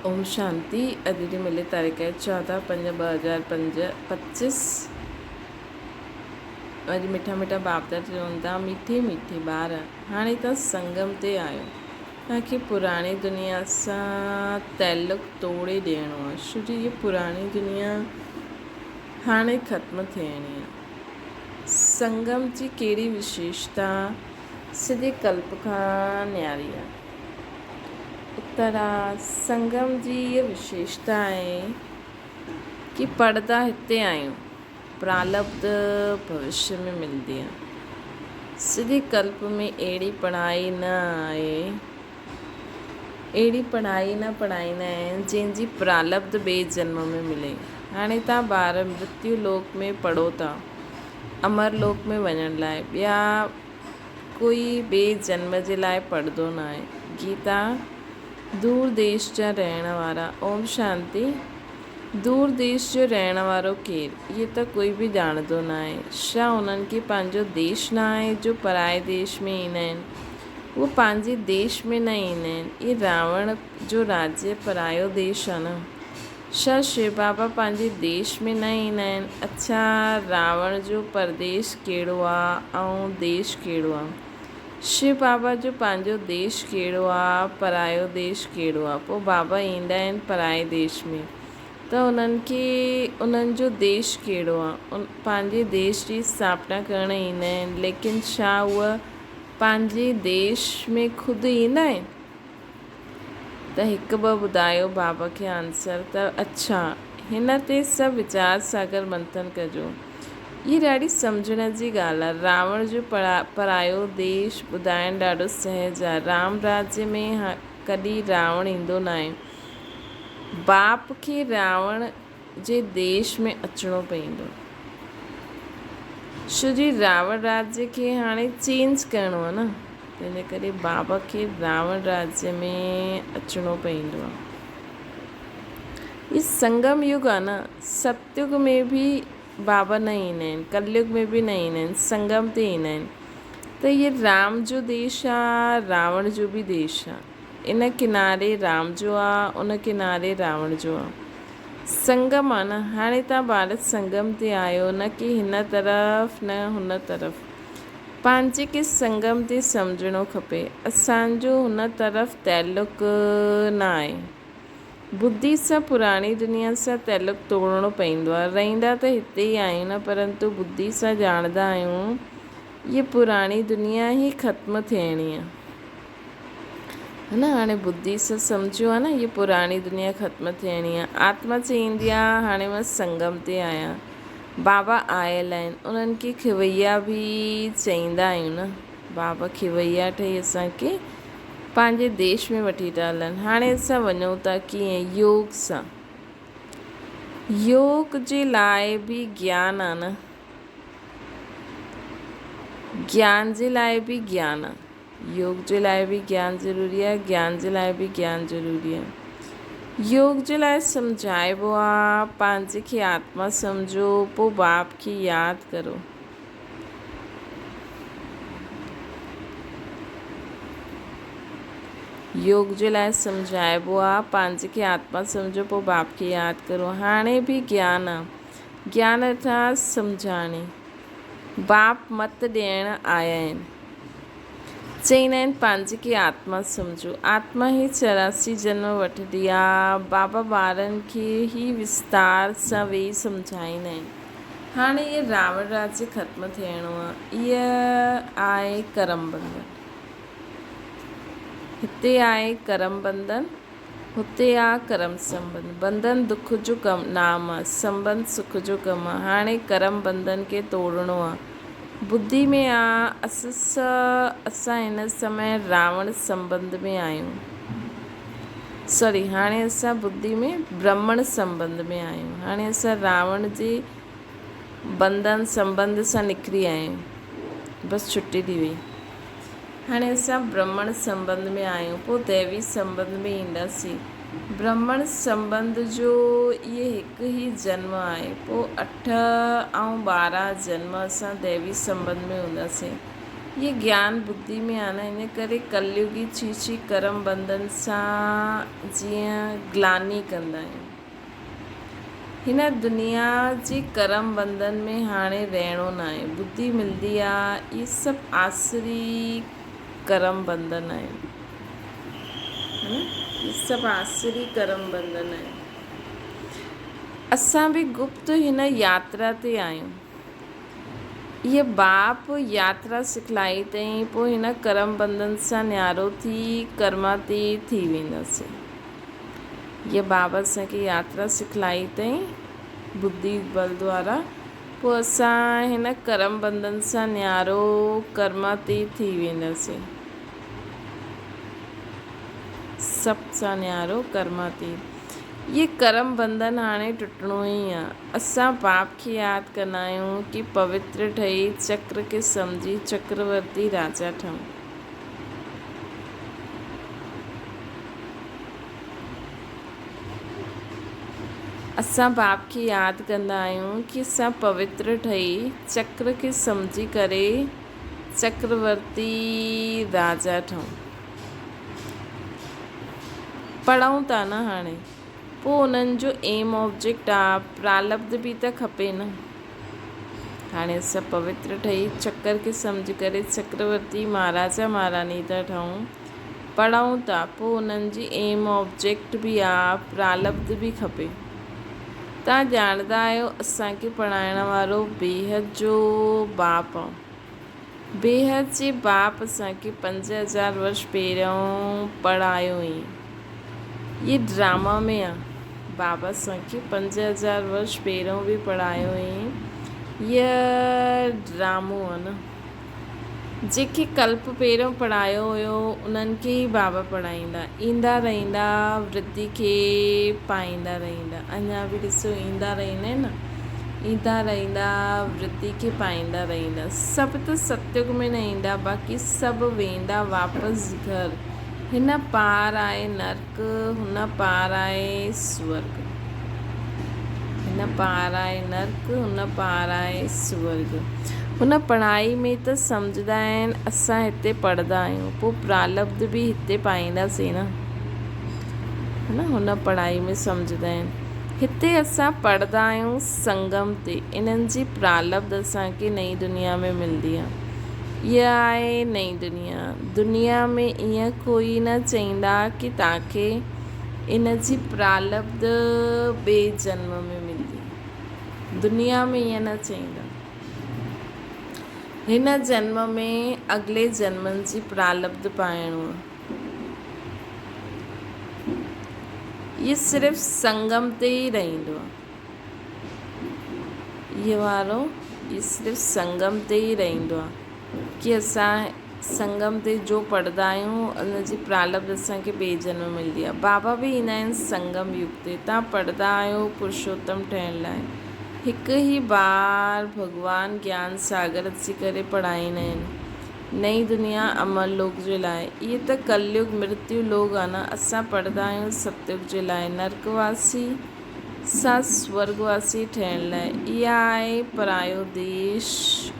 اوم شانتي اڄ جي ملي تاريخ آهي 14 5 2005 25 اڄ مٺا مٺا باپ دادا چون ٿا مٺي مٺي ٻار هاڻي تان سنگم تي آهيو توهان کي پراڻي دنيا سان تعلق توڙي ڏيڻو آهي ڇو جو هي پراڻي دنيا هاڻي ختم ٿيڻي آهي سنگم جي ڪهڙي وشيشتا سڄي ڪلپ کان نياري آهي اترا سنگم جي هيء وشيشتا آهي ڪي پڙهندا هتي آهيون، پرالبڌ ڀوشيه ۾ ملندي آهي. سڄي ڪلپ ۾ اهڙي پڙهائي نه آهي، اهڙي پڙهائي نه پڙهائيندا آهن، جنهن جي پرالبڌ ٻئي جنم ۾ ملي. هاڻي توهان ٻار مرتيو لوڪ ۾ پڙهو ٿا، امر لوڪ ۾ وڃڻ لاء. ٻيا ڪوئي ٻئي جنم جي لاء پڙهندو ناهي. گيتا، دور ديش جا رهڻ وارا، اوم شانتي، دور ديش جو رهڻ وارو ڪير؟ اهو ته ڪوئي به ڄاڻندو ناهي. ڇا انهن کي پنهنجو ديش نه آهي جو پرائي ديش ۾ ايندا آهن؟ اهو پنهنجي ديش ۾ نه ايندا آهن. اهي راوڻ جو راجيه پرايو ديش آهي نه. ڇا شو بابا پنهنجي ديش ۾ نه ايندا آهن؟ اڇا راوڻ جو پرديش ڪهڙو آ ۽ ديش ڪهڙو آ؟ شو بابا جو پنهنجو ديش ڪهڙو آ پرايو ديش ڪهڙو آ؟ پوء بابا ايندا آهن پرائي ديش ۾ ته انهن کي انهن جو ديش ڪهڙو آ؟ پنهنجي ديش جي اسٿاپنا ڪرڻ ايندا آهن ليڪن ڇا اهي پنهنجي ديش ۾ خود ايندا آهن؟ ته هڪ ٻه ٻڌايو بابا کي آنسر ته اڇا هن تي سڀ ويچار ساگر منٿن ڪجو. هي ڏاڍي سمجهڻ جي ڳالهه آ. راوڻ جو پرايو ديش ٻڌائڻ ڏاڍو سهج آ. رام راجيه ۾ ڪڏهن راوڻ ايندو ناهي. باپ کي راوڻ جي ديش ۾ اچڻو پئيندو. ڇو جي راوڻ راجيه کي هاڻي چينج ڪرڻو آ نه. تنهن ڪري بابا کي راوڻ راجيه ۾ اچڻو پئيندو آ. هي سنگم يگ آ نه، ستيگ ۾ به بابا نه ايندا آهن، ڪليگ ۾ به نه ايندا آهن، سنگم تي ايندا آهن. ته هي رام جو ديش آ، راوڻ جو به ديش آ. ان ڪناري رام جو آ، ان ڪناري راوڻ جو آ. سنگم آ نه، هاڻي توهان ڀارت سنگم تي آهيو، نه ڪي هن طرف نه هن طرف. پنهنجي کي سنگم تي سمجهڻو کپي. اسان جو هن طرف تعلق نه آهي. ٻڌي سان پراڻي دنيا سان تعلق ٽوڙڻو پئيندو آهي. رهندا ته هتي ئي آهيون نه پرنتو ٻڌي سان ڄاڻندا آهيون هيء پراڻي دنيا ئي ختم ٿيڻي آهي. ها نه هاڻي ٻڌي سان سمجهيو آهي نه هيء پراڻي دنيا ختم ٿيڻي آهي. آتما چئيندي آهي هاڻي مان سنگم تي آهيان. بابا آيل آهن انهن کي کويا به چئيندا آهيون نه بابا کويا ٺهي اسان کي پنهنجي ديش ۾ وٺي ٿا هلن هاڻي اسان وڃون ٿا ڪيئن يوگ سان يوگ جي لاء به گيان آ نه گيان جي لاء به گيان آ يوگ جي لاء به گيان ضروري آهي، گيان جي لاء به گيان ضروري آهي. يوگ جي لاء سمجهائبو آهي، پنهنجي کي آتما سمجهو، پوء باپ کي ياد ڪرو. يوگ جي لاء سمجهائبو آهي، پنهنجي کي آتما سمجهو، پوء باپ کي ياد ڪرو. هاڻي به گيان آهي. گيان ارٿات سمجهاڻي. باپ مت ڏيڻ آيا آهن. چئيندا آهن پنهنجي کي آتما سمجهو. آتما هي 84 جنم وٺندي آ. بابا ٻارن کي هي وستار سان ويهي سمجهائيندا آهن. هاڻي هي راوڻ راجيه ختم ٿيڻو آ. هيء آهي ڪرم بنڌن. هتي آهي ڪرم بنڌن. هتي آ ڪرم سنٻنڌ. بنڌن دک جو ڪم نام آ، سنٻنڌ سک جو ڪم آ. هاڻي ڪرم بنڌن کي توڙڻو آ. ٻڌي ۾ آ اسس اسان هن سمي راوڻ سنٻنڌ ۾ آهيون. سوري هاڻي اسان ٻڌي ۾ برهمڻ سنٻنڌ ۾ آهيون. هاڻي اسان راوڻ جي بنڌن سنٻنڌ سان نڪري آيا آهيون. بس ڇٽي ٿي وئي. هاڻي اسان برهمڻ سنٻنڌ ۾ آهيون، پوء ديوي سنٻنڌ ۾ اينداسين. برهمڻ سنٻنڌ جو اهي هڪ ئي جنم آهي، پوء اٺ ۽ 12 جنم اسان ديوي سنٻنڌ ۾ هونداسين. هيء گيان ٻڌي ۾ آ نه، ان ڪري ڪليوگي ڇي ڇي ڪرم بنڌن سان جيئن گلاني ڪندا آهيون. هن دنيا جي ڪرم بنڌن ۾ هاڻي رهڻو ناهي. ٻڌي ملدي آ، اهي سڀ آسري ڪرم بنڌن آهن. ها نه، اهي سڀ آسري ڪرم بنڌن آهن. اسان به گپت هن ياترا تي آهيون. هيء باپ ياترا سکلائي تئين پوء هن ڪرم بنڌن سان نيارو ٿي ڪرماتيت ٿي وينداسين. هيء باب اسان کي ياترا سکلائي تئين ٻڌي بل دوارا پوء اسان هن ڪرم بنڌن سان نيارو ڪرماتيت ٿي وينداسين. سڀ سان نيارو ڪرماتيت. هيء ڪرم بنڌن هاڻي ٽٽڻو ئي آ. اسان باپ کي ياد ڪندا آهيون ڪي پوتر ٺهي چڪر کي سمجهي چڪرورتي راجا ٺهون. اسان باپ کي ياد ڪندا آهيون ڪي اسان پوتر ٺهي چڪر کي سمجهي ڪري چڪرورتي راجا ٺهون. پڙهون ٿا نه هاڻي. پوء انهن جو ايم آبجيڪٽ آ، پرالبڌ به ته کپي نه. هاڻي اسان پوتر ٺهي چڪر کي سمجهي ڪري چڪرورتي مهاراجا مهاراني ٿا ٺهون، پڙهون ٿا، پوء انهن جي ايم آبجيڪٽ به آ، پرالبڌ به کپي. توهان ڄاڻندا آهيو اسان کي پڙهائڻ وارو بيحد جو باپ آ. بيحد جي باپ اسان کي 5000 ورش پهريون پڙهايو هئين. هي ڊراما ۾ آ. بابا اسان کي 5000 ورش پهريون به پڙهايو هئين. هي ڊرامو آ نه. جنهن کي ڪلپ پهريون پڙهايو هيو انهن کي ئي بابا پڙهائيندا ايندا رهندا ورڌي کي پائيندا رهندا. اڃا به ڏسو ايندا رهندا آهن نه. ايندا رهندا، ورتي کي پائيندا رهندا. سڀ ته ستيگ ۾ نه ايندا، باقي سڀ ويندا واپس گهر. هن پار آهي نرڪ، هن پار آهي سورڳ. هن پار آهي نرڪ، هن پار آهي سورڳ. هن پڙهائي ۾ ته سمجهندا آهن اسان هتي پڙهندا آهيون، پوء پرالبڌ به هتي پائينداسين نه. نه هن پڙهائي ۾ سمجهندا آهن. هتي اسان پڙهندا آهيون سنگم تي، انهن جي پرالبڌ اسان کي نئين دنيا ۾ ملندي آهي. اها آهي نئين دنيا. دنيا ۾ ائين ڪوئي نه چئيندا ڪي توهان کي ان جي پرالبڌ ٻئي جنم ۾ ملندي. دنيا ۾ ائين نه چئيندا. هن جنم ۾ اڳلي جنمن جي پرالبڌ پائڻو آهي. اهي صرف سنگم تي ئي رهندو آهي. اهي وارو اهي صرف سنگم تي ئي رهندو آهي ڪي اسان سنگم تي جو پڙهندا آهيون ان جي پرالبڌ اسان کي ٻئي جنم ۾ ملندي آهي. بابا به ايندا آهن سنگم يگ تي. تان پڙهندا آهيو پرشوتم ٺهڻ لاء. هڪ ئي بار ڀڳوان گيان ساگر اچي ڪري پڙهائيندا آهن. نئين دنيا امر لوڪ جي لاء. اهي ته ڪليگ مرتيو لوڪ آ نه، اسان پڙهندا آهيون ستيگ جي لاء، نرڪ واسي سان سورڳ واسي ٺهڻ لاء. اها آهي پرايو ديش،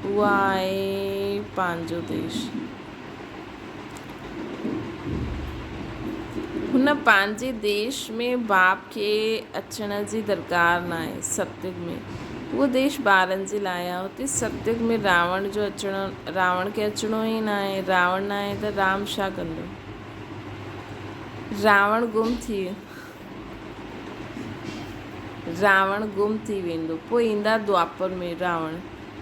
اها آهي پنهنجو ديش. هن پنهنجي ديش ۾ باپ کي اچڻ جي درڪار ناهي، ستيگ ۾. اهو ديش ٻارن جي لاء آهي. اتي ستيگ ۾ راوڻ جو اچڻ، راوڻ کي اچڻو ئي ناهي. راوڻ ناهي ته رام ڇا ڪندو؟ راوڻ گم ٿي راوڻ گم ٿي ويندو. پوء ايندا دوآپر ۾ راوڻ.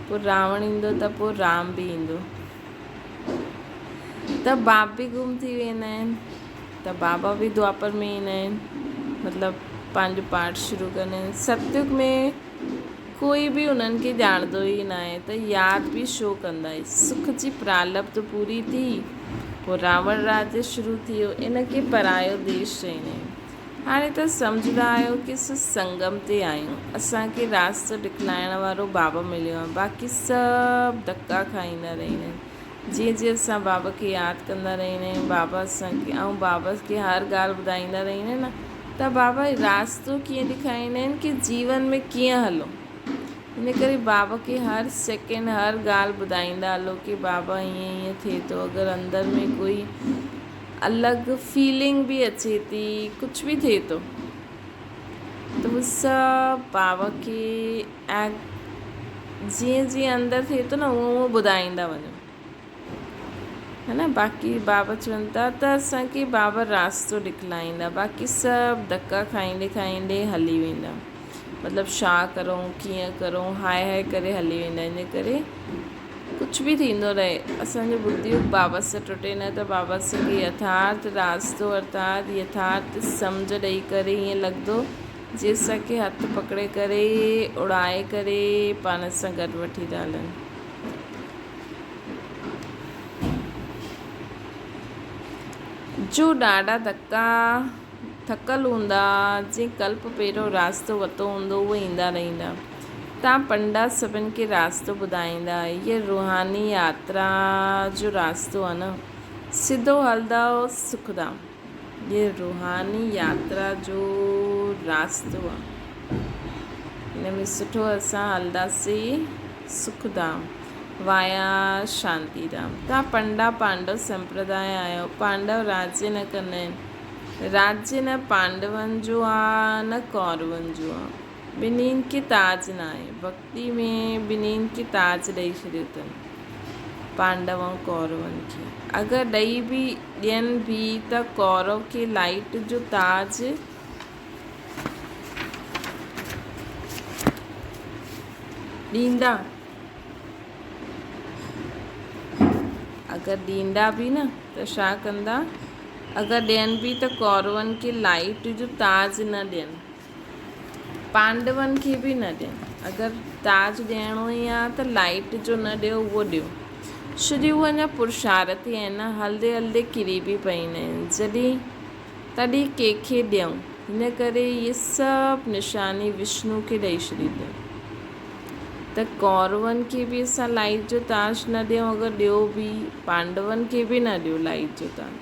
پوء راوڻ ايندو ته پوء رام به ايندو. ته باپ به گم ٿي ويندا آهن. ته بابا به دوآپر ۾ ايندا آهن. مطلب پنهنجو پاٺ شروع ڪندا آهن. ستيگ ۾ ڪوئي به انهن کي ڄاڻندو ئي ناهي ته ياد به ڇو ڪندا. سک جي پرالبڌ پوري ٿي، پوء راوڻ راڄ شروع ٿي ويو. ان کي پرايو ديش چئيندا آهن. هاڻي ته سمجهندا آهيو ڪي اسان سنگم تي آهيون. اسان کي راستو ڏکلائڻ وارو بابا مليو آهي. باقي سڀ ڌڪا کائيندا رهندا آهن. جيئن جيئن اسان بابا کي ياد ڪندا رهندا آهيون، بابا اسان کي ۽ بابا کي هر ڳالهه ٻڌائيندا رهندا آهن نه ته بابا راستو ڪيئن ڏيکاريندا آهن ڪي جيون ۾ ڪيئن هلو. ان ڪري بابا کي هر سيڪنڊ هر ڳالهه ٻڌائيندا هلو ڪي بابا ائين ائين ٿئي ٿو اگر اندر ۾ ڪوئي الڳ فيلنگ به اچي ٿي ڪجهه به ٿئي ٿو ته هو سڀ بابا کي ۽ جيئن جيئن اندر ٿئي ٿو نه اونئن اونئن ٻڌائيندا وڃو ها نه باقي بابا چون ٿا ته اسانکي بابا راستو ڏکلائيندا باقي سڀ ڌڪا کائيندي کائيندي هلي ويندا مطلب ڇا ڪرون ڪيئن ڪرون هاء هاء ڪري هلي ويندا ان ڪري ڪجهه به ٿيندو رهي اسان جو ٻڌيو بابا سان ٽٽي نه ته بابا اسان کي يٿارٿ راستو ارٿات يٿارٿ سمجهه ڏئي ڪري ائين لڳندو جي اسان کي هٿ پڪڙي ڪري اڙائي ڪري پاڻ سان گڏ وٺي ٿا هلن. جو ڏاڍا ڌڪا ٿڪل هوندا، جنهن ڪلپ پهريون راستو ورتو هوندو اهي ايندا رهندا. تان پنڊا سڀن کي راستو ٻڌائيندا. هيء روحاني ياترا جو راستو آ نه. سڌو هلندؤ سک ڌام. هيء روحاني ياترا جو راستو آ. هن ۾ سٺو اسان هلنداسين سک ڌام. وايا شانتي ڌام. تان پنڊا پانڊو سمپرداء آهيو. پانڊو راڄ نه ڪندا آهن. راڄ نه پانڊون جو آ نه ڪورون جو آ. ٻنهين کي تاج ناهي. ڀڳتي ۾ ٻنهين کي تاج ڏئي ڇڏيو اٿن. پانڊو ۽ ڪورون کي. اگر ڏئي به ڏين به ته ڪورو کي لائيٽ جو تاج ڏيندا. اگر ڏيندا به نه ته ڇا ڪندا؟ اگر ڏين به ته ڪورون کي لائيٽ جو تاج نه ڏين. پانڊون کي به نه ڏين. اگر تاج ڏيڻو ئي آ ته لائيٽ جو نه ڏيو اهو ڏيو. ڇو جو هو اڃا پرشارٿي آهن نه هلندي هلندي ڪري به پئيندا آهن. جڏهن تڏهن ڪنهن کي ڏيون. هن ڪري اهي سڀ نشاني وشنو کي ڏئي ڇڏي اٿن ته ڪورون کي به اسان لائيٽ جو تاج نه ڏيون اگر ڏيو به پانڊون کي به نه ڏيو لائيٽ جو تاج.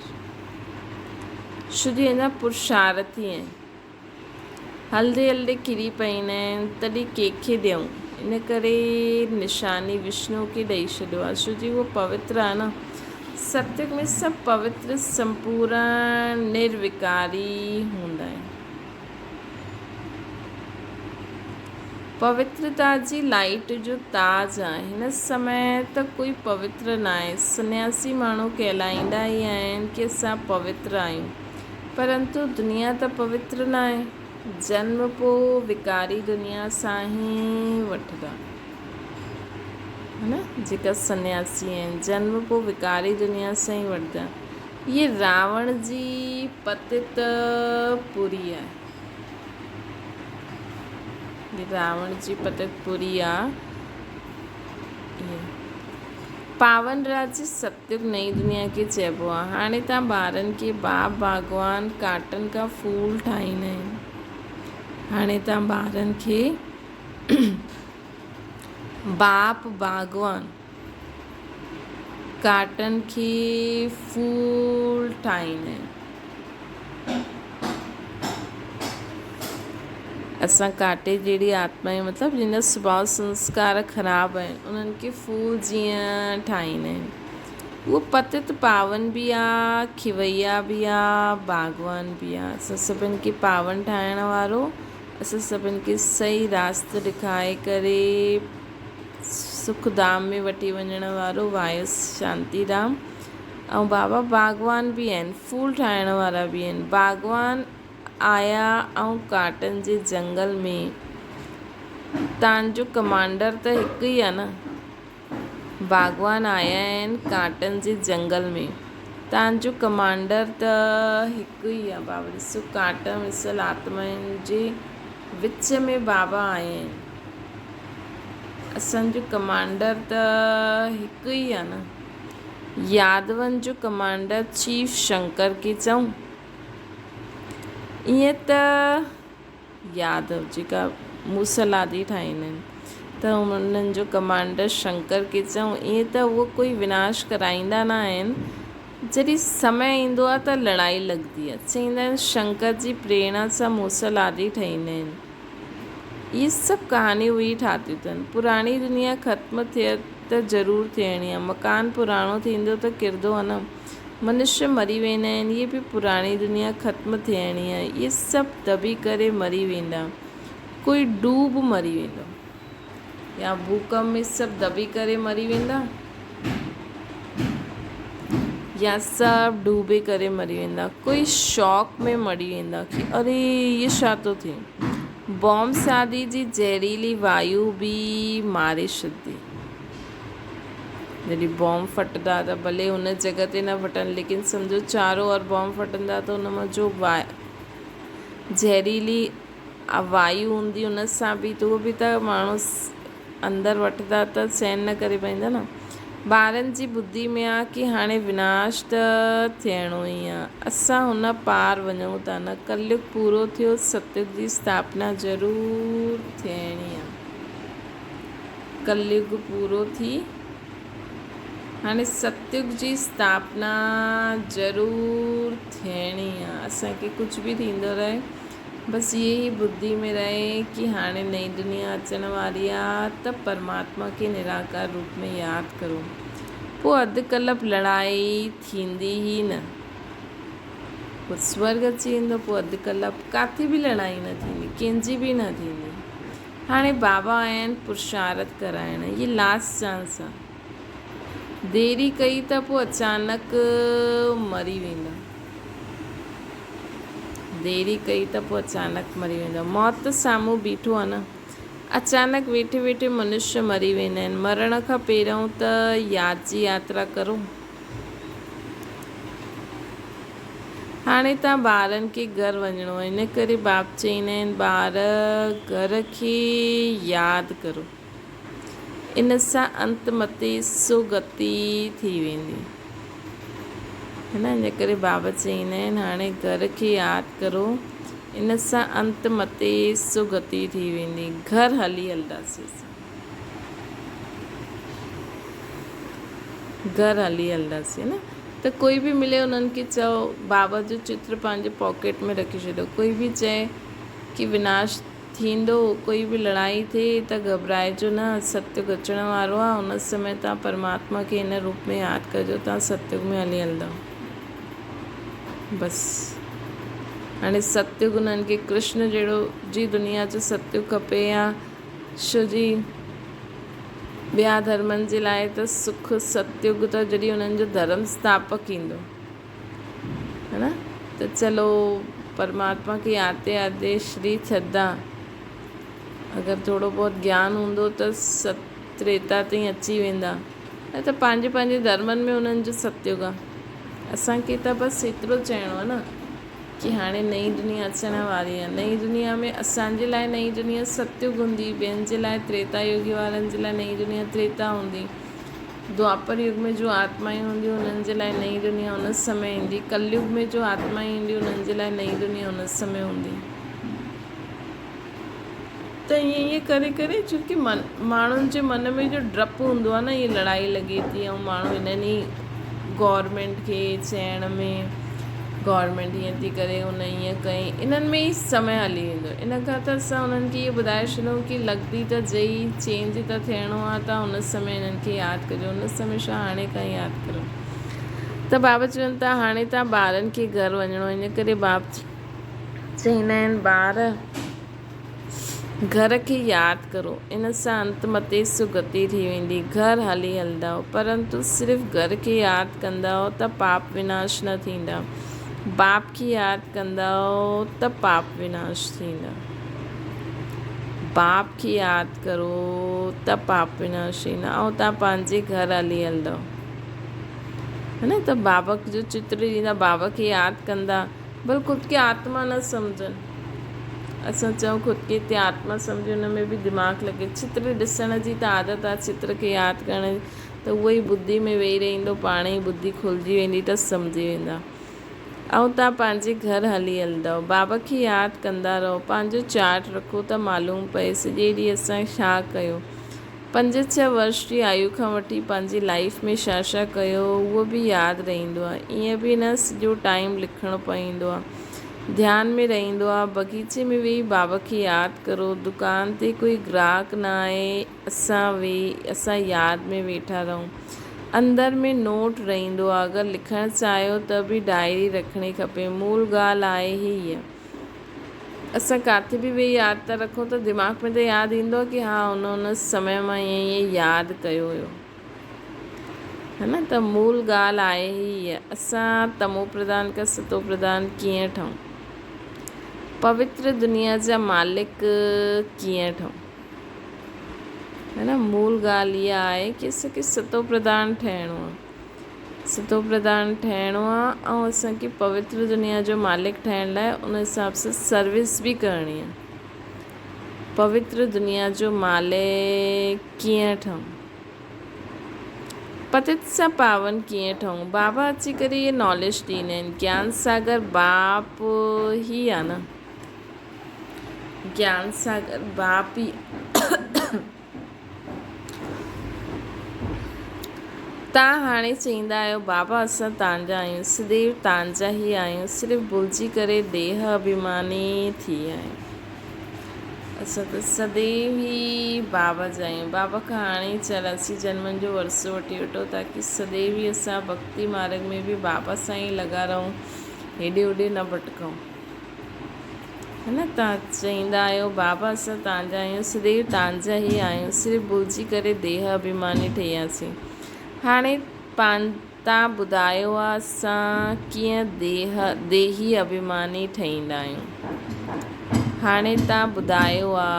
ڇو جو اڃا پرشارٿي آهن. هلندي هلندي ڪري پئيندا آهن، تڏهن ڪنهن کي ڏيون؟ ان ڪري نشاني وشنو کي ڏئي ڇڏيو آهي، ڇو جو اهو پوتر آهي نه. ستيگ ۾ سڀ پوتر، سمپورڻ، نروڪاري هوندا آهن. پوترتا جي لائيٽ جو تاج آهي. هن سمي ته ڪوئي پوتر ناهي. سنياسي ماڻهو ڪهلائيندا ئي آهن ڪي اسان پوتر آهيون. پرنتو دنيا ته پوتر ناهي. جنم پوء وڪاري دنيا سان ئي وٺندا. ها نه جيڪا سنياسي آهن جنم پوء وڪاري دنيا سان ئي وٺندا. هيء راوڻ جي پتت پوري آهي. هيء راوڻ جي پتت پوري آهي. پاون راج ست تيوگ نئين دنيا کي چئبو آ. هاڻي تان ٻارن کي باپ باغوان ڪاٽن کان ڦول ٺاهيندا آهن. هاڻي تان ٻارن کي باپ باغوان ڪاٽن کي ڦول ٺاهيندا آهن. اسان ڪاٽي جهڙي آتمائون مطلب جن جا سڀاء سنسڪار خراب آهن انهن کي ڦول جيئن ٺاهيندا آهن. اهو پتت پاون به آ، کيويا به آ، باغوان به آ. اسان سڀن کي پاون ٺاهڻ وارو اسان سڀن کي صحيح راستو ڏيکاري ڪري سک ڌام ۾ وٺي وڃڻ وارو وايس شانتي ڌام ۽ بابا باغوان به آهن، ڦول ٺاهڻ وارا به آهن. باغوان آيا ۽ ڪاٽن جي جنگل ۾ تان جو ڪمانڊر ته هڪ ئي آ نه. باغوان آيا آهن ڪاٽن جي جنگل ۾ تان جو ڪمانڊر ته هڪ ئي آ. بابا ڏسو ڪاٽ مثل آتمائن جي وچ ۾ بابا آيا آهن. اسان جو ڪمانڊر ته هڪ ئي آ نه. يادون جو ڪمانڊر چيف شنڪر کي چئون. ائين ته يادو جيڪا موسلادي ٺاهيندا آهن ته انهن جو ڪمانڊر شنڪر کي چئون. ائين ته اهو ڪوئي وناش ڪرائيندا نه آهن. جڏهن سمي ايندو آهي ته لڙائي لڳندي آهي. چئيندا آهن شنڪر جي پريرڻا سان موسلادي ٺهيندا آهن. اهي سڀ ڪهاڻيون اهي ٺاهيون اٿن. پراڻي دنيا ختم ٿئي ته ضرور ٿيڻي آهي. مڪان پراڻو ٿيندو ته ڪرندو آهي نه. منشيه مري ويندا آهن، اهي به پراڻي دنيا ختم ٿيڻي آهي. اهي سڀ دٻي ڪري مري ويندا. ڪوئي ڊوب مري ويندو يا ڀوڪمپ ۾ سڀ دٻي ڪري مري ويندا يا سڀ ڊوبي ڪري مري ويندا. ڪوئي شاڪ ۾ مري ويندا ڪي اري هي ڇا ٿو ٿئي. بوم شادي جي زهريلي وايو به ماري ڇڏندي. جڏهن بوم ڦٽندا ته ڀلي ان جڳهه تي نه ڦٽن ليڪن سمجهو چارو اور بوم ڦٽندا ته ان مان جو زهريلي وايو هوندي ان سان به ته اهو به ته ماڻهو اندر وٺندا ته سهن نه ڪري پائيندا نه. ٻارن جي ٻڌي ۾ آ ڪي هاڻي وناش ته ٿيڻو ئي آ. اسان هن پار وڃون ٿا نه. ڪليگ پورو ٿيو ستيگ جي اسٿاپنا ضرور ٿيڻي آ. ڪليگ پورو ٿي هاڻي ستيگ جي اسٿاپنا ضرور ٿيڻي آ. اسان کي ڪجهه به ٿيندو رهي بس اهي ئي ٻڌي ۾ رهي ڪي هاڻي نئين دنيا اچڻ واري آ ته پرماتما کي نراڪار روپ ۾ ياد ڪرو. پوء اڌ ڪلپ لڙائي ٿيندي ئي نه. پوء سورڳ اچي ويندو پوء اڌ ڪلپ ڪاٿي به لڙائي نه ٿيندي ڪنهن جي به نه ٿيندي. هاڻي بابا آيا آهن پرشارت ڪرائڻ هي لاسٽ چانس آ. ديري ڪئي ته پوء اچانڪ مري ويندا. ديري ڪئي ته پوء اچانڪ مري ويندا. موت ته سامهون بيٺو آ نه. اچانڪ ويٺي ويٺي منشيه مري ويندا آهن. مرڻ کان پهريون ته ياد جي ياترا ڪرو. هاڻي تان ٻارن کي گهر وڃڻو آهي. ان ڪري باپ چئيندا آهن ٻار گهر کي ياد ڪرو. ان سان انت متي سو گتي ٿي ويندي. هي نه ان ڪري بابا چئيندا آهن هاڻي گهر کي ياد ڪرو ان سان انت متي سو گتي ٿي ويندي. گهر هلي هلنداسين اسان. گهر هلي هلنداسين نه ته ڪوئي به ملي انهن کي چئو بابا جو چتر پنهنجي پاڪيٽ ۾ رکي ڇڏيو ڪوئي به چئي ڪي وناش ٿيندو، ڪوئي به لڙائي ٿئي ته گهٻرائجو نه، ستيگ اچڻ وارو آ، ان سمي توهان پرماتما کي ان روپ ۾ ياد ڪجو، توهان ستيگ ۾ هلي هلندؤ. بس هاڻي ستيگ انهن کي ڪرشن جهڙو جي دنيا جو ستيگ کپي يا شو جي ٻيا ڌرمن جي لاء ته سک ستيگ ته جڏهن انهن جو ڌرم اسٿاپڪ ايندو. هي نا ته چلو پرماتما کي آتي آتي شري ڇدا اگر ٿورو بهت گيان هوندو ته ست تريتا تائين اچي ويندا نه ته پنهنجي پنهنجي ڌرمن ۾ انهن جو ستيگ آ اسان کي ته بس ايترو چئڻو آ نه ڪي هاڻي نئين دنيا اچڻ واري آ نئين دنيا ۾ اسان جي لاء نئين دنيا ستيگ هوندي ٻين جي لاء تريتا يوگي وارن جي لاء نئين دنيا تريتا هوندي دوآپر يگ ۾ جو آتمائون هونديون انهن جي لاء نئين دنيا ان سمي ايندي. ڪليگ ۾ جو آتمائون اينديون انهن جي لاء نئين دنيا ان سمي هوندي. ته ائين ائين ڪري ڪري ڇو ڪي من ماڻهن جي من ۾ جو ڊپ هوندو آهي نه ائين لڙائي لڳي ٿي ۽ ماڻهو انهن ئي گورنمينٽ کي چئڻ ۾ گورنمينٽ ائين ٿي ڪري هن ائين ڪئي انهن ۾ ئي سمي هلي ويندو ان کان ته اسان انهن کي اهو ٻڌائي ڇڏون ڪي لڳندي ته جئي چينج ته ٿيڻو آ ته ان سمي انهن کي ياد ڪجو ان سمي ڇا هاڻي کان ياد ڪرو ته بابا چون ٿا هاڻي تان ٻارن کي گهر وڃڻو ان ڪري باب چئيندا آهن ٻار گهر کي ياد ڪرو ان سان انت متي سگتي ٿي ويندي گهر هلي هلندؤ پرنتو صرف گهر کي ياد ڪندؤ ته پاپ وناش نه ٿيندا باپ کي ياد ڪندؤ ته پاپ وناش ٿيندا. باپ کي ياد ڪرو ته پاپ وناش ٿيندا ۽ توهان پنهنجي گهر هلي هلندؤ. هي نه ته بابا جو چتر ڏيندا بابا کي ياد ڪندا بل خود کي آتما نه سمجهن. اسان چئون خود کي هتي آتما سمجهي ان ۾ به دماغ لڳي. چتر ڏسڻ جي ته عادت آهي چتر کي ياد ڪرڻ جي ته اهو ئي ٻڌي ۾ ويهي رهندو پاڻ ئي ٻڌي کلجي ويندي ته سمجهي ويندا. ۽ توهان پنهنجي گهر هلي هلندؤ. بابا کي ياد ڪندا رهو. پنهنجو چارٽ رکو ته معلوم پئي سڄي ڏينهن اسان ڇا ڪيو. پنج ڇهه ورش جي آيو کان وٺي پنهنجي لائيف ۾ ڇا ڇا ڪيو اهو به ياد رهندو آهي. ائين به نه سڄو ٽائيم لکڻو پوندو آهي. ڌيان ۾ رهندو آ. بغيچي ۾ ويهي بابا کي ياد ڪرو. دڪان تي ڪوئي گراهڪ نه آهي، اسان ويهي اسان ياد ۾ ويٺا رهون. اندر ۾ نوٽ رهندو آ. اگر لکڻ چاهيو ته به ڊائري رکڻي کپي. مول ڳالهه آهي هيء. اسان ڪاٿي به ويهي ياد ٿا رکون ته دماغ ۾ ته ياد ايندو آ ڪي ها ان ان سمي مان ائين ائين ياد ڪيو هيو. ها نه ته مول ڳالهه آهي هيء. اسان تمو پرڌان کان ستو پرڌان ڪيئن ٺهون؟ پوتر دنيا جا مالڪ ڪيئن ٺهون؟ ها نه مول ڳالهه اها آهي ڪي اسان کي ستو پرڌان ٺهڻو آهي. ستو پرڌان ٺهڻو آهي ۽ اسان کي پوتر دنيا جو مالڪ ٺهڻ لاء ان حساب سان سروس به ڪرڻي آهي. پوتر دنيا جو مالڪ ڪيئن ٺهون؟ پتت سان پاون ڪيئن ٺهون؟ بابا اچي ڪري اهي ناليج ڏيندا آهن. گيان ساگر باپ ئي آهي نه. گيان ساگر باپ ئي تان هاڻي چئيندا آهيو، بابا اسان تان جا آهيون، سديو تان جا ئي آهيون، صرف ڀلجي ڪري ديهه اڀيماني ٿي آهيون. اسان ته سديو ئي بابا جا آهيون. بابا کان هاڻي ئي 84 جنمن جو ورثو وٺي وٺو تاڪه سديو ئي اسان ڀڳتي مارڳ ۾ به بابا سان ئي لڳا رهون، هيڏي هوڏي نه ڀٽڪون. ها نه توهان چئيندا آهيو بابا اسان توهان جا آهيون سديو توهان جا ئي آهيون صرف ڀلجي ڪري ديهه اڀيماني ٺهياسين هاڻي پان توهان ٻڌايو آ اسان ڪيئن ديهه ديهي اڀيماني ٺهيندا آهيون هاڻي توهان ٻڌايو آ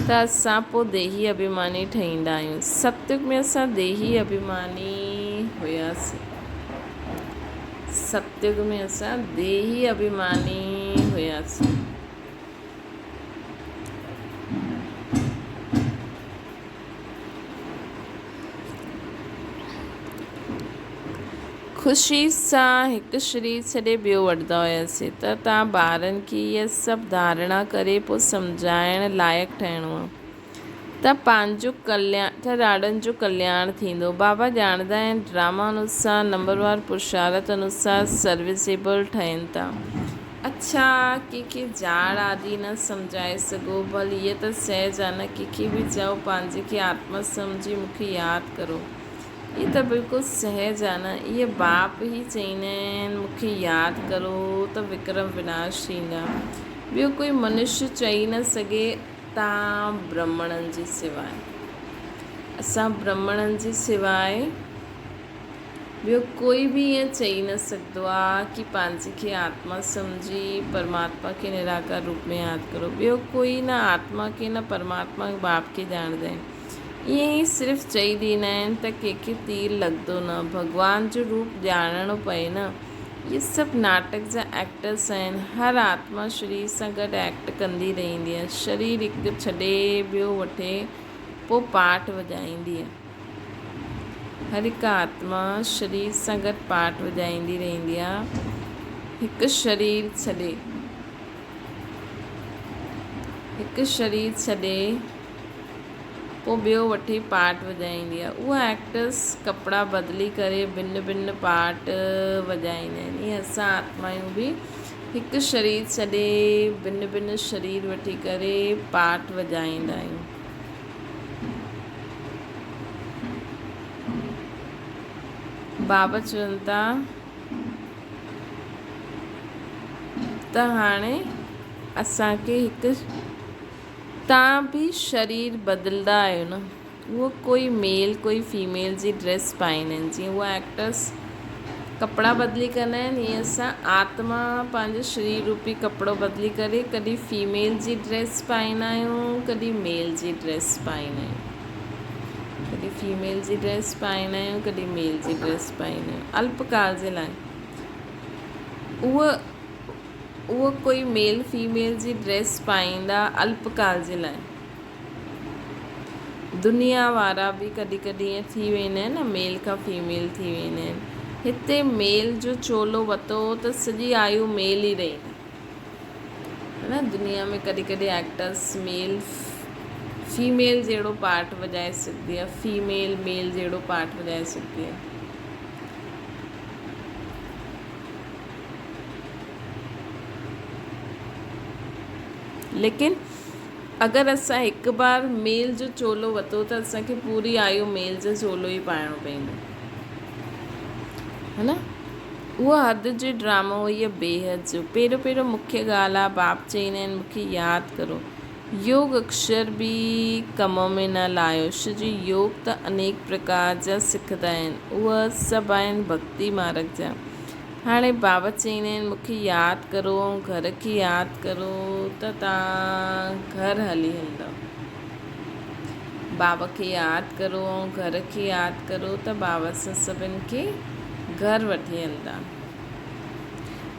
ته اسان پوء ديهي اڀيماني ٺهيندا آهيون. ستيگ ۾ اسان ديهي اڀيماني هياسين. ستيگ ۾ اسان ديهي اڀيماني هياسين. خوشي سان هڪ شرير ڇڏي ٻيو وٺندا هياسين ته توهان ٻارن کي اها سڀ ڌارڻا ڪري پوء سمجهائڻ لائق ٺهڻو آهي ته پنهنجو ڪلياڻ ته ڏاڏن جو ڪلياڻ ٿيندو. بابا ڄاڻندا آهن ڊراما انوسار نمبروار پرشارت انوسار سروسيبل ٺهن ٿا. اڇا ڪنهن کي جاڙ آدي نه سمجهائي سگهو ڀل هيء ته سهج آ نه ڪنهن کي به چئو پنهنجي کي آتما سمجهي مون کي ياد ڪرو هيء ته بلڪل سهج آ نه اهي باپ ئي چئيندا آهن مون کي ياد ڪرو ته وڪرم وناش ٿيندا ٻيو ڪوئي منش چئي نه سگهي تان برهمڻن جي سواء اسان برهمڻن جي سواء ٻيو ڪوئي به ائين چئي نه سگهندو آ ڪي پنهنجي کي آتما سمجهي پرماتما کي نراڪار روپ ۾ ياد ڪرو. ٻيو ڪوئي نه آتما کي نه پرماتما باپ کي ڄاڻندا آهن. ائين ئي صرف چئي ڏيندا آهن ته ڪنهن کي تير لڳندو نه. ڀڳوان جو روپ ڄاڻڻو پئي نه. اهي سڀ ناٽڪ جا ايڪٽرس آهن. هر آتما شرير سان گڏ ايڪٽ ڪندي رهندي آ. شرير هڪ ڇڏي ٻيو وٺي پوء پاٺ وڄائيندي آ. هر هڪ آتما شرير سان گڏ پاٺ وڄائيندي رهندي آ. هڪ شرير ڇڏي هڪ شرير ڇڏي پوء ٻيو وٺي پاٺ وڄائيندي آ. اها ايڪٽرس ڪپڙا بدلي ڪري ڀن ڀن پاٺ وڄائيندا آهن. ائين اسان آتمايون به هڪ شرير ڇڏي ڀن ڀن شرير وٺي ڪري پاٺ وڄائيندا آهيون. بابا چون ٿا ته هاڻي اسان کي هڪ تان به شرير بدلدا آهيو نه اهو ڪوئي ميل ڪوئي فيميل جي ڊريس پائيندا آهن جيئن اها ايڪٽرس ڪپڙا بدلي ڪندا آهن ائين اسان آتما پنهنجو شرير روپي ڪپڙو بدلي ڪري ڪڏهن فيميل جي ڊريس پائيندا آهيون ڪڏهن ميل جي ڊريس پائيندا آهيون ڪڏهن فيميل جي ڊريس پائيندا آهيون ڪڏهن ميل جي ڊريس پائيندا آهيون الپ ڪال جي لاء اهو اهو ڪوئي ميل فيميل جي ڊريس پائيندا الپ ڪال جي لاء دنيا وارا به ڪڏهن ڪڏهن ائين ٿي ويندا آهن نه ميل کان فيميل ٿي ويندا آهن هتي ميل جو چولو وتو ته سڄي آيو ميل ئي رهي نه دنيا ۾ ڪڏهن ڪڏهن ايڪٽرس ميل فيميل جهڙو پارٽ وڄائي سگهندي آهي فيميل ميل جهڙو پارٽ وڄائي سگهندي آهي. ليڪن اگر اسان هڪ بار ميل جو چولو وتو ته اسان کي پوري آيو ميل جو چولو ئي پائڻو پوندو ها نه اهو حد جو ڊرامو هو يا بي حد جو پهريون پهريون مکيه ڳالهه آ باپ چئيندا آهن مون کي ياد ڪرو يوگ اڪشر به ڪم ۾ نه لايو ڇو جو يوگ ته انيڪ پرڪار جا سکندا آهن اهي سڀ آهن ڀڳتي مارگ جا هاڻي بابا چئيندا آهن مون کي ياد ڪرو ۽ گهر کي ياد ڪرو ته توهان گهر هلي هلندؤ. بابا کي ياد ڪرو ۽ گهر کي ياد ڪرو ته بابا اسان سڀن کي گهر وٺي هلندا.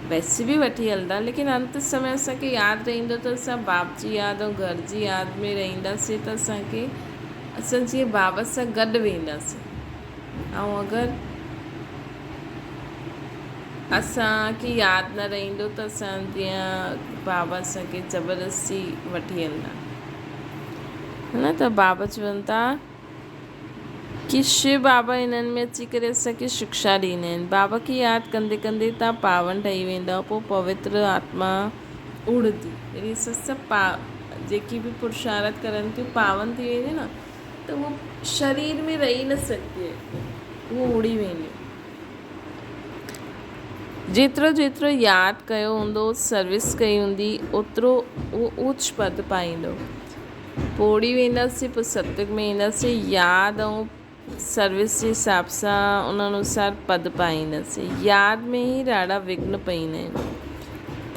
ويسي به وٺي هلندا ليڪن انت سمي اسان کي ياد رهندو ته اسان باب جي ياد ۽ گهر جي ياد ۾ رهنداسين ته اسان کي اسان جيئن بابا سان گڏ وينداسين ۽ اگر اسان کي ياد نه رهندو ته اسان جيئن بابا اسان کي زبردستي وٺي هلندا نه ته بابا چون ٿا ڪي شو بابا هنن ۾ اچي ڪري اسان کي شڪشا ڏيندا آهن بابا کي ياد ڪندي ڪندي تان پاون ٺهي ويندا پوء پوتر آتما اڙندي يعني اسان سڀ پا جيڪي به پرشارٿ ڪرن ٿيون پاون ٿي وينديون نه ته اهو شرير ۾ رهي نه سگهندي آهي اهو اڙي وينديون جيترو جيترو ياد ڪيو هوندو سروس ڪئي هوندي اوترو اهو اوچ پد پائيندو. پوء اڙي وينداسين پوء ستيگ ۾ اينداسين ياد ۽ سروس جي حساب سان ان انوسار پد پائينداسين. ياد ۾ ئي ڏاڍا وگهن پئيندا آهن.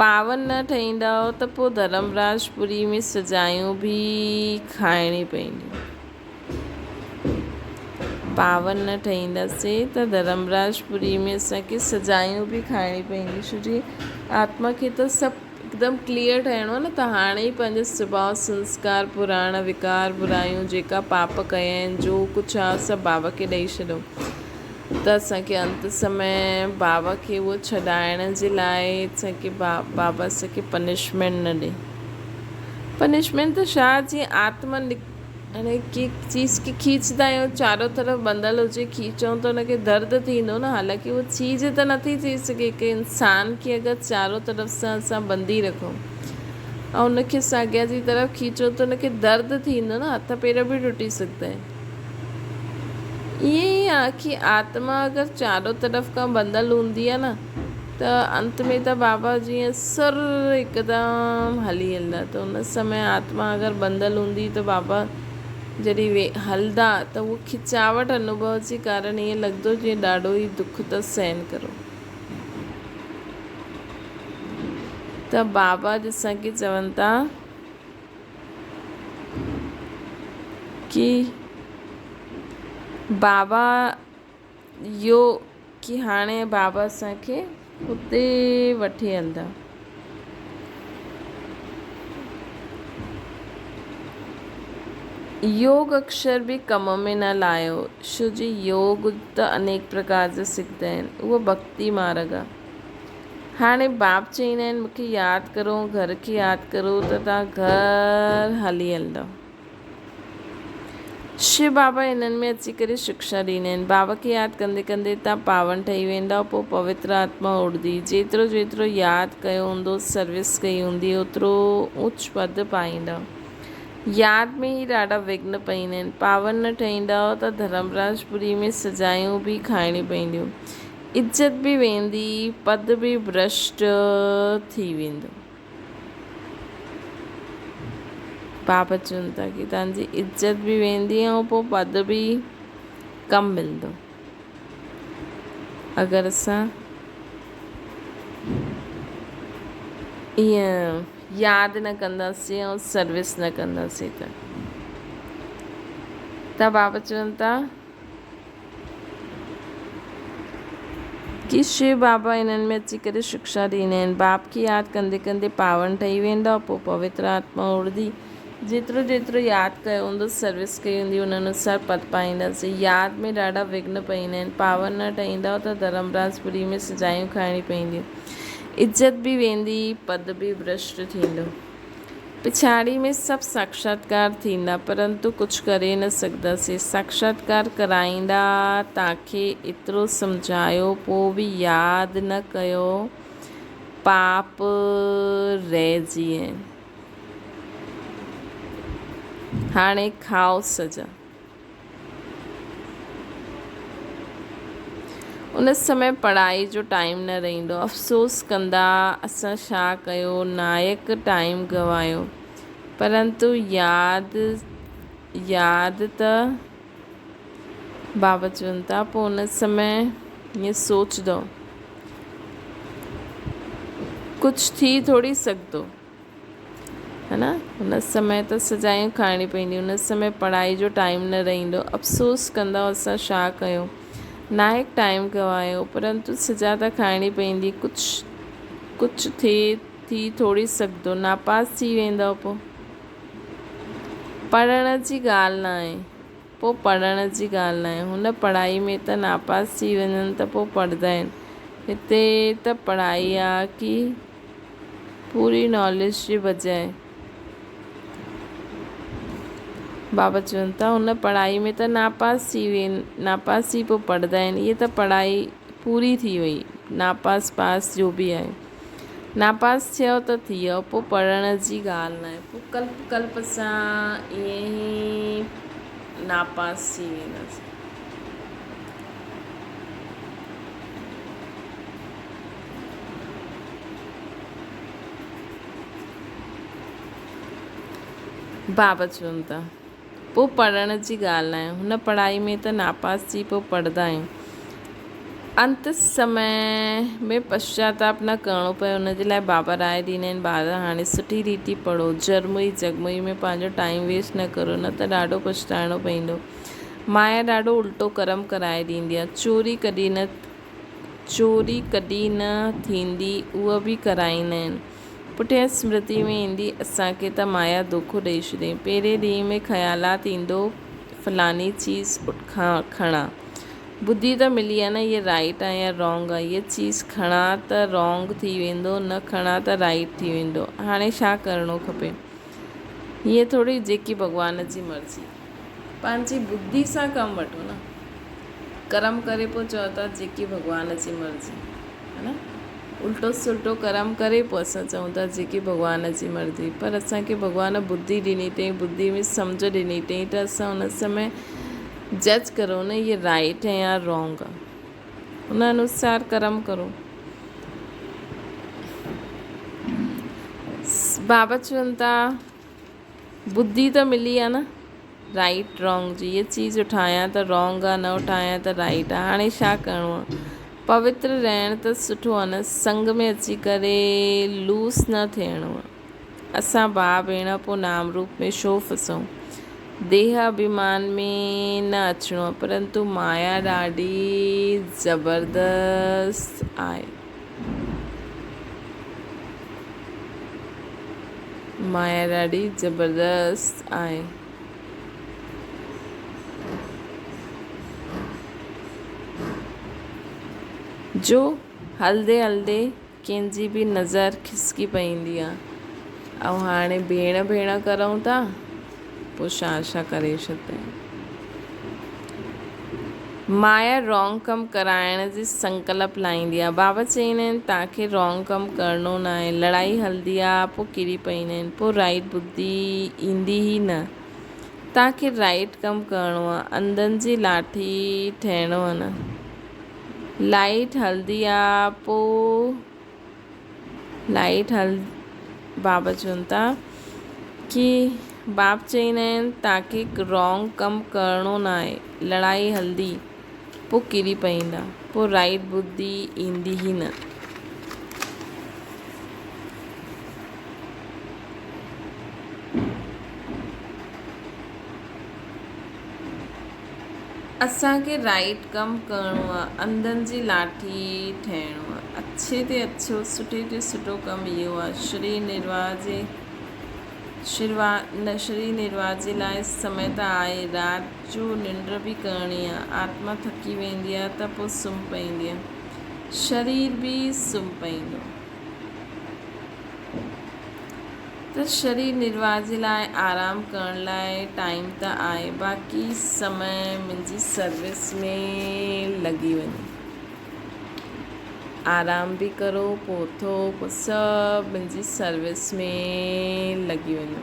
پاون نه ٺهيندؤ ته پوء ڌرمراج پوري ۾ سزايون به کائڻي پونديون. پاون نه ٺهينداسين ته ڌرمراج پوري ۾ اسان کي سزايون به کائڻي پونديون ڇو جي آتما کي ته سڀ هڪدم ڪليئر ٺهڻو آهي نه ته هاڻي ئي پنهنجو سڀاء سنسڪار پراڻا وڪار برايون جيڪا پاپ ڪيا آهن جو ڪجهه آهي سڀ بابا کي ڏئي ڇڏو ته اسان کي انت سمي بابا کي اهو ڇڏائڻ جي لاء اسان کي بابا اسان کي پنشمينٽ نه ڏي پنشمينٽ ته ڇا جيئن آتما هاڻي ڪنهن چيز کي کيچندا آهيون چارو طرف ٻڌل هجي کيچون ته ان کي درد ٿيندو نه حالانڪه اها چيز ته نٿي ٿي سگهي هڪ انسان کي اگر چارو طرف سان اسان ٻنڌي رکون ۽ ان کي اسان اڳيان جي طرف کيچون ته ان کي درد ٿيندو نه هٿ پير به ٽٽي سگهندا آهن ائين ئي آهي ڪي آتما اگر چارو طرف کان ٻڌل هوندي آهي نه ته انت ۾ ته بابا جيئن سر هڪدم هلي هلندا ته ان سمي آتما اگر ٻڌل هوندي ته بابا جڏهن هلندا ته اهو کچاوٽ انوڀو جي ڪارڻ ائين لڳندو جيئن ڏاڍو ئي دک ٿا سهن ڪرو ته بابا اسان کي چون ٿا ڪي بابا اهو ڪي هاڻي بابا اسان کي اتي وٺي هلندا. يوگ اڪشر به ڪم ۾ نه لايو ڇو جي يوگ ته انيڪ پرڪار جا سکندا آهن اهو ڀڳتي مارگ آهي. هاڻي باپ چئيندا آهن مون کي ياد ڪرو گهر کي ياد ڪرو ته توهان گهر هلي هلندؤ. شو بابا هنن ۾ اچي ڪري شڪشا ڏيندا آهن. بابا کي ياد ڪندي ڪندي توهان پاون ٺهي ويندؤ پوء پوتر آتما اڙندي. جيترو جيترو ياد ڪيو هوندو سروس ڪئي هوندي اوترو اوچ پد پائيندؤ. ياد ۾ ئي ڏاڍا وگهن پئيندا آهن. پاون نه ٺهيندؤ ته ڌرمراج پوري ۾ سزايون به کائڻيون پونديون. عزت به ويندي، پد به ڀرشٽ ٿي ويندو. بابا چون ٿا ڪي توهان جي عزت به ويندي ۽ پوء پد به ڪم ملندو. اگر اسان ائين ياد نه ڪنداسين ۽ سروس نه ڪنداسين ته بابا چون ٿا. ڪي شو بابا انهن ۾ اچي ڪري شڪشا ڏيندا آهن. باپ کي ياد ڪندي ڪندي پاون ٺهي ويندؤ، پوء پوتر آتما اڙندي. جيترو جيترو ياد ڪيو هوندو، سروس ڪئي هوندي، ان انوسار پد پائينداسين. ياد ۾ ڏاڍا وگهن پئيندا آهن. پاون نه ٺهيندؤ ته ڌرمراج پوري ۾ سزايون کائڻي پونديون. عزت به ويندي، پد به ڀرشٽ ٿيندو. پڇاڙي ۾ سڀ ساڪشاتڪار ٿيندا پرنتو ڪجهه ڪري نه سگهنداسين. ساڪشاتڪار ڪرائيندا تانکي ايترو سمجهايو پو به ياد نه ڪيو پاپ رهجي. هاڻي کائو سزا. ان سمي پڙهائي جو ٽائيم نه رهندو. افسوس ڪندا اسان ڇا ڪيو، نائڪ ٽائيم گنوايو. پرنتو ياد ياد ته بابا چون ٿا پوء ان سمي ائين سوچندو ڪجهه ٿي ٿوري سگهندو. ها نه ان سمي ته سزايون کائڻي پونديون ان سمي پڙهائي جو ٽائيم نه رهندو افسوس ڪندؤ اسان ڇا ڪيو ناهڪ ٽائيم گنوايو پرنتو سزا ته کائڻي پوندي ڪجهه ڪجهه ٿئي ٿي ٿوري سگهندو ناپاس ٿي ويندؤ پوء پڙهڻ جي ڳالهه ناهي پوء پڙهڻ جي ڳالهه ناهي. هن پڙهائي ۾ ته ناپاس ٿي وڃن ته پوء پڙهندا آهن. هتي ته پڙهائي آ ڪي پوري ناليج جي بجاء. بابا چون ٿا هن پڙهائي ۾ ته ناپاس ٿي وين ناپاس ٿي پوء پڙهندا آهن. هيء ته پڙهائي پوري ٿي وئي ناپاس پاس جو به آهي. ناپاس ٿيو ته ٿيو، پوء پڙهڻ جي ڳالهه ناهي. پوء ڪلپ ڪلپ سان ائين ئي ناپاس ٿي وينداسين. بابا چون ٿا، پوء پڙهڻ جي ڳالهه ناهي. هن پڙهائي ۾ ته ناپاس ٿي پوء پڙهندا آهيون. انت سمي ۾ پشچاتاپ نه ڪرڻو پئي ان جي لاء بابا راء ڏيندا آهن ٻار هاڻي سٺي ريتي پڙهو جرموئي جڳموئي ۾ پنهنجو ٽائيم ويسٽ نه ڪرو نه ته ڏاڍو پڇتائڻو پئيندو. مايا ڏاڍو الٽو ڪرم ڪرائي ڏيندي آهي. چوري ڪڏهن نه چوري ڪڏهن نه ٿيندي اها به ڪرائيندا آهن. پٺيان سمرتي ۾ ايندي اسان کي ته مايا دوکو ڏئي ڇڏيائين. پهرين ڏينهن ۾ خيالات ايندو فلاني چيز کڻان. ٻڌي ته ملي آ نه هيء رائيٽ آ يا رانگ آ. هيء چيز کڻان ته رانگ ٿي ويندو نه کڻان ته رائيٽ ٿي ويندو. هاڻي ڇا ڪرڻو کپي. هيئن ٿوري جيڪي ڀڳوان جي مرضي. پنهنجي ٻڌي سان ڪم وٺو نه. ڪرم ڪري پوء چئو ٿا جيڪي ڀڳوان جي مرضي. ها نه الٽو سلٽو ڪرم ڪري پوء اسان چئون ٿا جيڪي ڀڳوان جي مرضي پر اسان کي ڀڳوان ٻڌي ڏني اٿئي ٻڌي ۾ سمجهه ڏني اٿئي ته اسان ان سمي جج ڪرون نه هي رائٽ هي يا رانگ آ ان انوسار ڪرم ڪرو بابا چون ٿا ٻڌي ته ملي آ نه رائيٽ رانگ جي هيء چيز اٺايان ته رانگ آ نه اٺايان ته رائيٽ آ هاڻي ڇا ڪرڻو آ پوتر رهڻ ته سٺو آ نه سنگ ۾ اچي ڪري لوس نه ٿيڻو آ اسان ڀاء ڀيڻ پو نام روپ ۾ شو ڦسون ديهه اڀيمان ۾ نه اچڻو آ پرنتو مايا ڏاڍي زبردست آهي. مايا ڏاڍي زبردست آهي. جو هلندي هلندي ڪنهن جي به نظر کسڪي پوندي آ ۽ هاڻي ڀيڻ ڀيڻ ڪرون ٿا پوء ڇا ڇا ڪري ڇڏيندا آهن. مايا رانگ ڪم ڪرائڻ جي سنڪلپ لاهيندي آ. بابا چئيندا آهن توهان کي رانگ ڪم ڪرڻو ناهي. لڙائي هلندي آ پوء ڪري پئيندا آهن. پوء رائيٽ ٻڌي ايندي ئي نه. توهان کي رائيٽ ڪم ڪرڻو آ. انڌن جي لاٺي ٺهڻو آ نه. لائيٽ هلندي آ پوء لائيٽ هل بابا چون ٿا ڪي باپ چئيندا آهن تاکي رانگ ڪم ڪرڻو ناهي لڙائي هلندي پو ڪري پئيندا پو رائيٽ ٻڌي ايندي ئي نه. اسان کي رائيٽ ڪم ڪرڻو آ، انڌن جي لاٺي ٺهڻو آ. اڇي تي اڇو، سٺي تي سٺو ڪم اهو آ. شري نرواهه جي شري نرواهه جي لاء سمي ته آهي. رات جو ننڊ به ڪرڻي آ. آتما ٿڪي ويندي آ ته پوء سمهه پئيندي آ. شرير به سمهه پئيندو. ته شرير نرواهه جي لاء آرام ڪرڻ لاء ٽائيم ته آهي باقي سمي منهنجي سروس ۾ لڳي وڃي. آرام به ڪرو پوء اٿو پوء سڀ منهنجي سروس ۾ لڳي وڃو.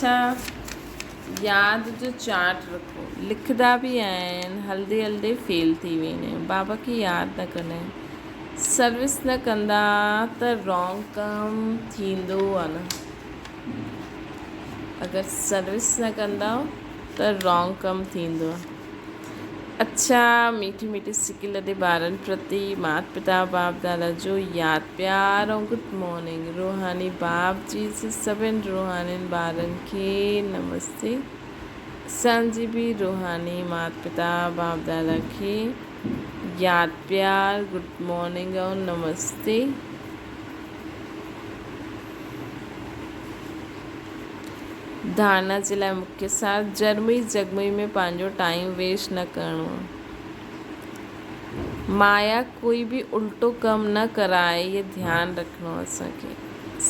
اڇا ياد جو چارٽ رکو. لکندا به آهن هلندي هلندي فيل ٿي ويندا آهيون. بابا کي ياد نه ڪندا آهن. سروس نه ڪندا ته رانگ ڪم ٿيندو آ نه. اگر سروس نه ڪندؤ ته رانگ ڪم ٿيندو آ. اڇا ميٺي ميٺي سڪي لڏي ٻارن پرتي مات پتا باپ دادا جو ياد پيار ۽ گڊ مارننگ روحاني باپ جي سڀن روحانين ٻارن کي نمستي اسان جي به روحاني مات پتا باپ دادا کي ياد پيار گڊ مارننگ ۽ نمستي. ڌارڻا جي لاء مکيه سار جرمئي جڳمئي ۾ پنهنجو ٽائيم ويسٽ نه ڪرڻو آهي. مايا ڪوئي به الٽو ڪم نه ڪرائي اهي ڌيان رکڻو آهي اسان کي.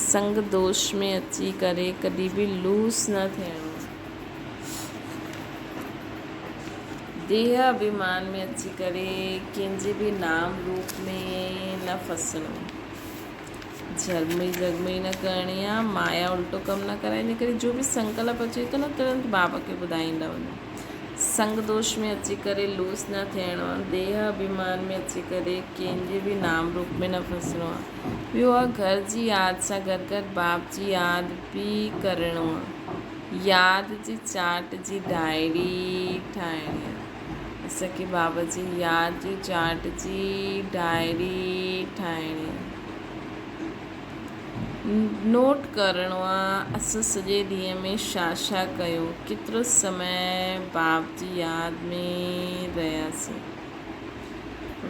سنگ دوش ۾ اچي ڪري ڪڏهن به لوس نه ٿيڻو آهي. ديهه اڀيمان ۾ اچي ڪري ڪنهن جي به نام روپ ۾ نه ڦسڻو آهي. جهرمئي جڳمئي نه ڪرڻي آ، مايا الٽو ڪم نه ڪرائي، ان ڪري جو به سنڪلپ اچي ٿو نه ترنت بابا کي ٻڌائيندا وڃو. سنگ دوش ۾ اچي ڪري لوس نه ٿيڻو آ، ديهه اڀيمان ۾ اچي ڪري ڪنهن جي به نام روپ ۾ نه ڦسڻو آ. ٻيو آ گهر جي ياد سان گڏ گڏ باپ جي ياد به ڪرڻو آ. ياد جي چارٽ جي ڊائري ٺاهڻي آ. اسان کي بابا جي ياد جي چارٽ جي ڊائري ٺاهڻي آ. نوٽ ڪرڻو آ اسان سڄي ڏينهن ۾ ڇا ڇا ڪيو، ڪيترو سمي باب جي ياد ۾ رهياسين.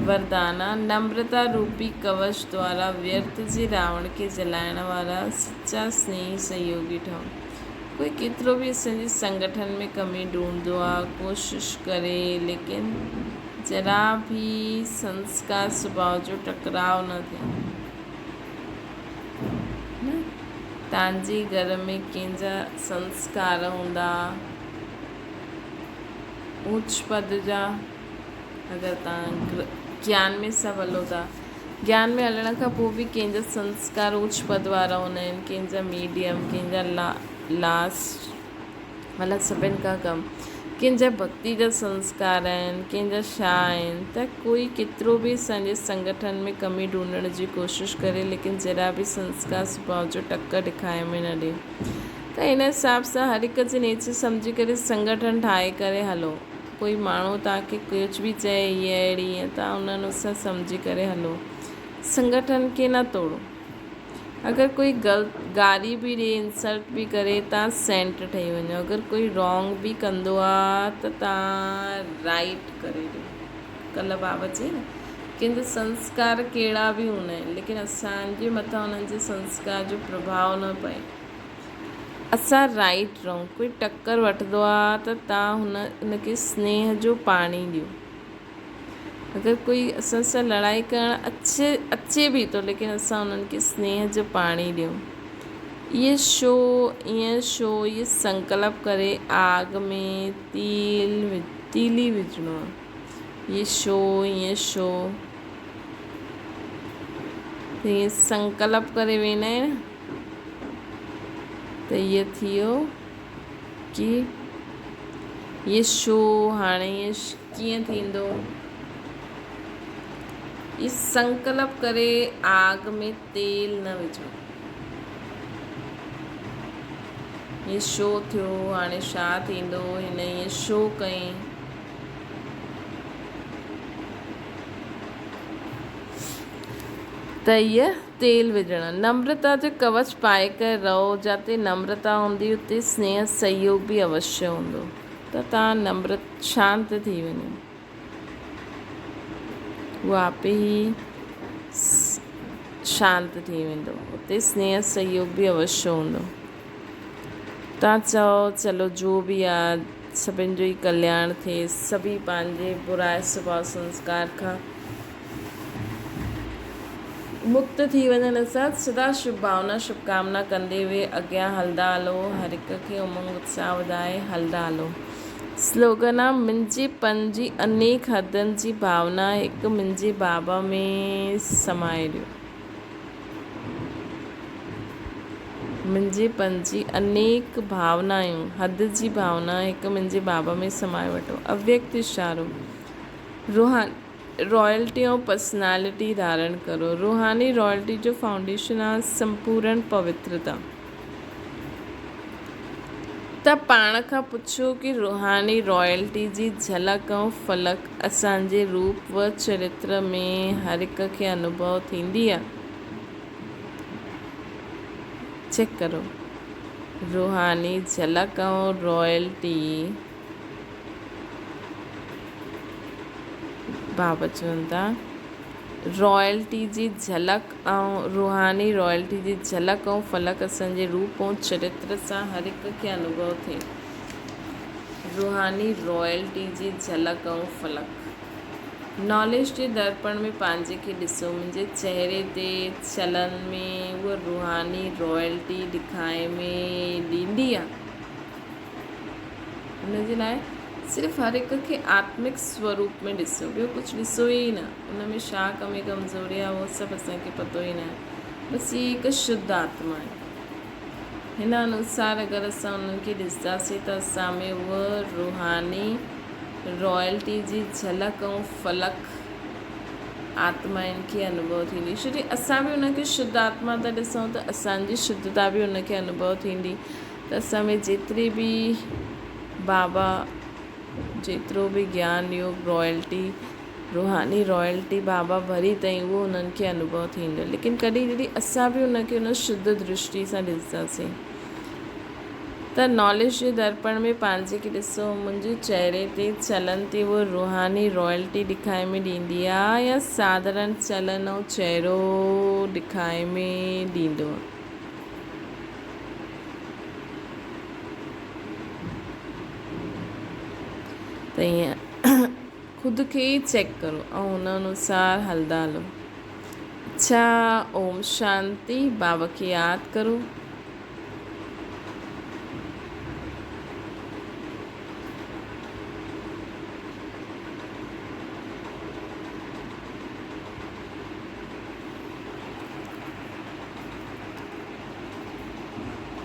وردانا، نمرتا روپي ڪوچ دوارا ويرت جي راوڻ کي جلائڻ وارا سچا سنيهي سهيوگي ٺهو. ڪوئي ڪيترو به اسان جي سنگٺن ۾ ڪمي ڍونڍندو آ، ڪوشش ڪري ليڪن ذرا به سنسڪار سڀاء جو ٽڪراء نه ٿئي. نه تان جي گهر ۾ ڪنهن جا سنسڪار هوندا اوچ پد جا اگر تان گيان ۾ سڀ هلو ٿا گيان ۾ هلڻ کان پوء به ڪنهن جا سنسڪار اوچ پد وارا هوندا آهن ڪنهن جا ميڊيم ڪنهن جا لاسٽ مطلب سڀن کان ڪم ڪنهن جا ڀڳتي جا سنسڪار آهن ڪنهن جا ڇا آهن ته ڪوئي ڪيترو به اسان جي سنگٺن ۾ ڪمي ڍونڍڻ جي ڪوشش ڪري ليڪن ذرا به سنسڪار سڀاء جو ٽڪر ڏکائي ۾ نه ڏي ته ان حساب سان هر هڪ جي نيچر سمجهي ڪري سنگٺن ٺاهي ڪري هلو ڪوئي ماڻهو توهان کي ڪجهه به چئي هيئن اهڙي هيئن توهان انهن سان سمجهي ڪري هلو سنگٺن کي نه توڙو. اگر ڪوئي غلط گاري به ڏي انسلٽ به ڪري تان سينٽ ٺهي وڃو اگر ڪوئي رانگ به ڪندو آ ته تان رائٽ ڪري ڏيو ڪلهه بابا چئي نه ڪنهن جا سنسڪار ڪهڙا به هوندا آهن ليڪن اسان جي مٿان انهن جي سنسڪار جو پرڀاء نه پئي اسان رائٽ رهون ڪوئي ٽڪر وٺندو آ ته تان هن ان کي سنيهه جو پاڻي ڏيو. اگر ڪوئي اسان سان لڙائي ڪرڻ اچي اچي به ٿو ليڪن اسان انهن کي سنيهه جو پاڻي ڏيون. اهي شو ائين شو اهي سنڪلپ ڪري آگ ۾ تيل تيلي وجهڻو آهي. اهي شو ائين شو ته ائين سنڪلپ ڪري ويندا آهن ته اهي ٿي ويو ڪي اهي شو هاڻي ائين ڪيئن ٿيندو؟ هي سنڪلپ ڪري آگ ۾ تيل نه وجهو. هي شو ٿيو، هاڻي ڇا ٿيندو؟ هن ائين شو ڪئين. ته هيء تيل وجهڻ. نمرتا جو ڪوچ پائي ڪري رهو. جاتي نمرتا هوندي، اتي سنيهه سهيوگ به اوشيه هوندو. ته توهان نمرت شانت ٿي وڃو. هو آپي ئي شانت ٿي ويندو. اتي سنيهه سهيوگ به اوشيه هوندو. توهان چئو چلو جو به آ سڀن جو ئي ڪلياڻ ٿئي. سڀئي پنهنجي برائي سڀاء سنسڪار کان مڪت ٿي وڃن. اسان سدا شڀ ڀاونا شڀ ڪامنا ڪندي اهي اڳيان هلندا هلو. هر هڪ کي امنگ اتساهه وڌائي هلندا هلو. سلوگن آ منهنجي پن جي انيڪ حدن جي ڀاونا هڪ منهنجي بابا ۾ سمائي ڏيو. منهنجي پن جي انيڪ ڀاونائون، حد جي ڀاونا هڪ منهنجي بابا ۾ سمائي وٺو. اويڪت اشارو، روحاني رائلٽي ۽ پرسنالٽي ڌارڻ ڪرو. روحاني رائلٽي جو فائونڊيشن آهي سمپورڻ پوترتا. ته پاڻ کان پڇو ڪي روحاني رائلٽي جي جهلڪ ۽ فلڪ اسان جي روپ و چرتر ۾ هر هڪ کي انوڀو ٿيندي آهي؟ چيڪ ڪرو روحاني جهلڪ ۽ رائلٽي بابت چون ٿا رائلٽي جي جهلڪ ۽ روحاني رائلٽي جي جهلڪ ۽ فلڪ اسان جي روپ ۽ چرتر سان هر هڪ کي انوڀو ٿئي روحاني رائلٽي جي جهلڪ ۽ فلڪ ناليج جي درپڻ ۾ پنهنجي کي ڏسو. منهنجي چهري تي، چلن ۾ اها روحاني رائلٽي ڏکائي ۾ ڏيندي آ. ان جي لاء صرف هر هڪ کي آتمڪ سوروپ ۾ ڏسو، ٻيو ڪجهه ڏسو ئي نه. ان ۾ ڇا ڪمي ڪمزوري آ، اهو سڀ اسان کي پتو ئي ناهي. بس هي هڪ شڌ آتما آهي. هن انوسار اگر اسان انهن کي ڏسنداسين ته اسان ۾ اها روحاني رائلٽي جي جهلڪ ۽ فلڪ آتمائن کي انوڀو ٿيندي. ڇو جو اسان به ان کي شڌ آتما ٿا ڏسون ته اسان جي شڌتا به ان کي انوڀو ٿيندي ته اسان ۾ جيتري به بابا جيترو به گيان يوگ رائلٽي روحاني رائلٽي بابا ڀري اٿئي اهو انهن کي انوڀو ٿيندو ليڪن ڪڏهن جڏهن اسان به ان کي ان شڌ درشٽي سان ڏسنداسين ته ناليج جي درپڻ ۾ پنهنجي کي ڏسو منهنجي چهري تي چلن تي اهو روحاني رائلٽي ڏکائي ۾ ڏيندي آ يا ساڌارڻ چلن ۽ چهرو ڏکائي ۾ ڏيندو آ. ته ائين خود کي ئي چيڪ ڪرو ۽ ان انوسار هلندا هلو. اڇا اوم شانتي بابا کي ياد ڪرو.